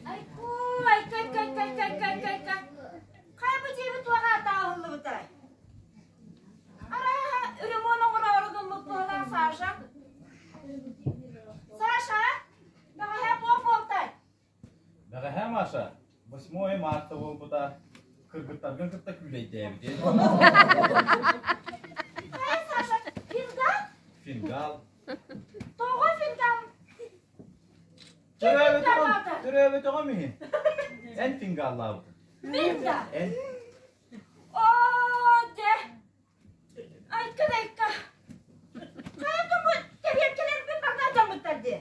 Айкуу, айка, айка, айка, айка, айка, айка, айка. Хайа бу дьиэбит туох аатааһыллыбытай? Арааһа, ремонт оҥороору гыммыт быһалаах Саша. Саша, бэҕэһээ туох буолтай? Бэҕэһээ Маша, 8 марта буолбута, кыргыттаргын кытта күүлэйдээбитин. Хайа, Саша, фингал? Фингал. Тоҕо фингал? Төрөөбөтөҕүм иһин. Эн фингаллаабытын. Мин да? Эн. Оо, дьэ! Айка-дайка! Хайа бу тэриэлкэлэрбин барда алдьаммыттар дии.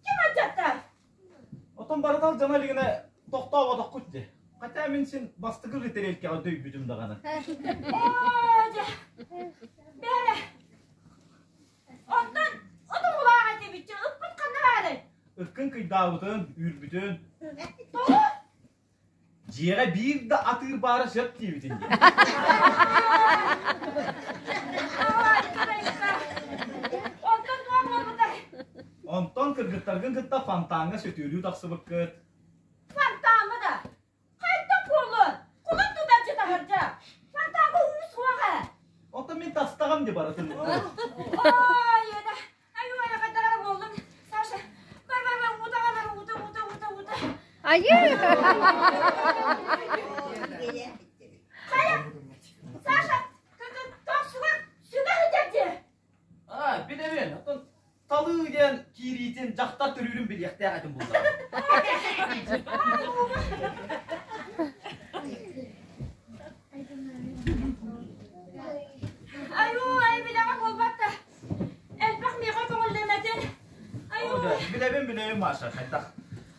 Ким алдьатта? Отон барыта алдьана илигинэ тохтооботоххут дии. Хотя мин син бастакы тэриэлкэҕэ дөйбүтүм даҕаны. Оо, дьэ! Бээрэ! Онтон отуҥулаах этибит ыппыт ханна баарый? Ыккын кыйдаабытын, үүрбүтүн. Тоҕо? Дьиэҕэ биир да атыыр баара сөп диэбитин дии. Онтон туох буолбутай? Онтон кыргыттаргын кытта фонтаҥҥа сөтүөлүү тахсыбыккыт. Фонтаҥҥа да? Хайдах буолуон? Кулун тутарчы таһырдьа. Фонтаҥҥа уу суох ээ. Оттон мин тастаҕым дии барытын. Ой, это Айуу, хайдах эрэ буоллум. Саша, бар, бар, бар, уута бар, уута, уута, уута, уута. Айыы! Хайа, Саша, сүгэ, сүгэ сылдьар дии. Аа, билэбин. Оттон талыы диэн киириитин дьахтар төрүүрүн билиэхтээх этим буллаҕа. Айуу, ай билэҕэ буолбат да. Элбэх миэхэ көҥүллэммэтин. Айуу. Билэбин, билэбин, Маша, хайдах.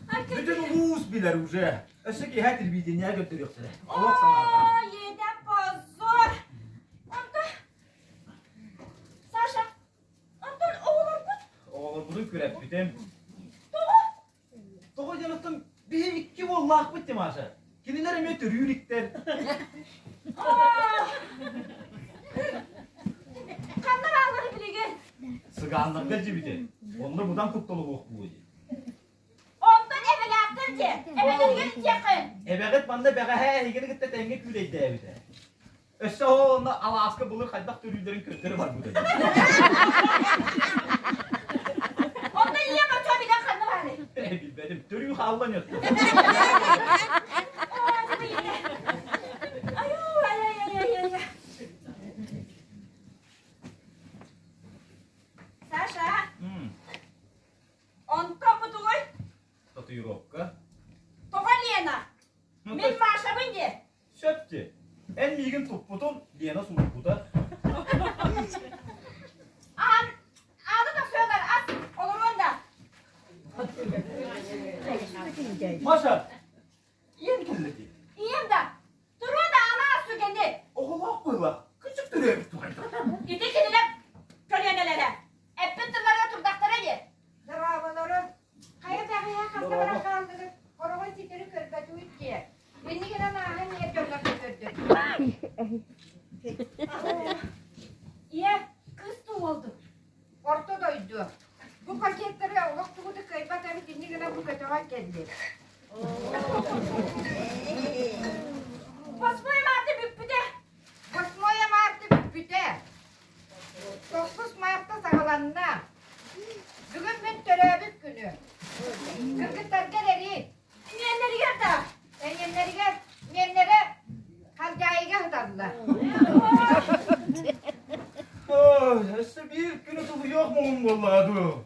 Бүтүн улуус билэр уже. Өссө киэһэ телевидение көрдөрүөхтэрэ. Олох санаата. Ой, это позор! Онтон, Саша, онтон оҕолорбут? Оҕолорбутун күрэппитим. Тоҕо? Тоҕо диэн оттон биһи икки уоллаахпыт дии Маша. Кинилэр эмиэ төрүү иликтэр. Ханна бааллар билигин? Сыгааннарга дьибити. Онно быдан кутталыһуох буолуо дии. Онтон эбэлээхтэр дьиэ. Эбэлэригэр илдьиэххин. Эбэҕит манна бэҕэһээ эһигини кытта тэҥҥэ күүлэйдээбитэ. Өссө ол онно алааска былыр хайдах төрүүллэрин көрдөрө барбыта дии. Онно ийэм оччо билэн ханна баарый? Билбэтим. Төрүү хаалла нет. Айуу, ай, ай, ай, ай, ай. Саша, онтон бутугуй? Татуировка. Тоҕо Лена? Мин Машабын дии. Сөп дии. Эн миигин туппутун Лена суруйбута. Аан, ааны тахсыалар, ас, олоруон да. Маша, ийэм кэллэ дии. Ийэм да, туруон да ана ас түгэни. Оҕолоох быһыылаах, күчүк төрөөбүт туһайда. Ити кинилэр көлүөнэлэрэ. Эппит тылларыгар турдахтара дии. Дорооболорун. Хайа бэҕэһээ ханна баран хааллыгыт? Хороҕой ситэри көрбөтүгүт дии. Иннигинэн ааһан иһэр дьоннорго көрдөрдүм. Ийэ, кыыс дуу уол дуу? Орто дойду. Бу пакеттары олох тугу да кыайбат эбит иннигинэн бу көтөҕөн кэллим. Восьмой марта бүппүтэ. Восьмое марта бүппүтэ. Тохсус марта саҕаланна. Бүгүн мин төрөөбүт күнүм. Кыргыттарга эрэрий. Миэннэригэр да? Эйиэннэригэр миэннэрэ Халдьаайыга сыталлар. Ой, өссө биир күнү тулуйуох муҥум буоллаҕа дуу.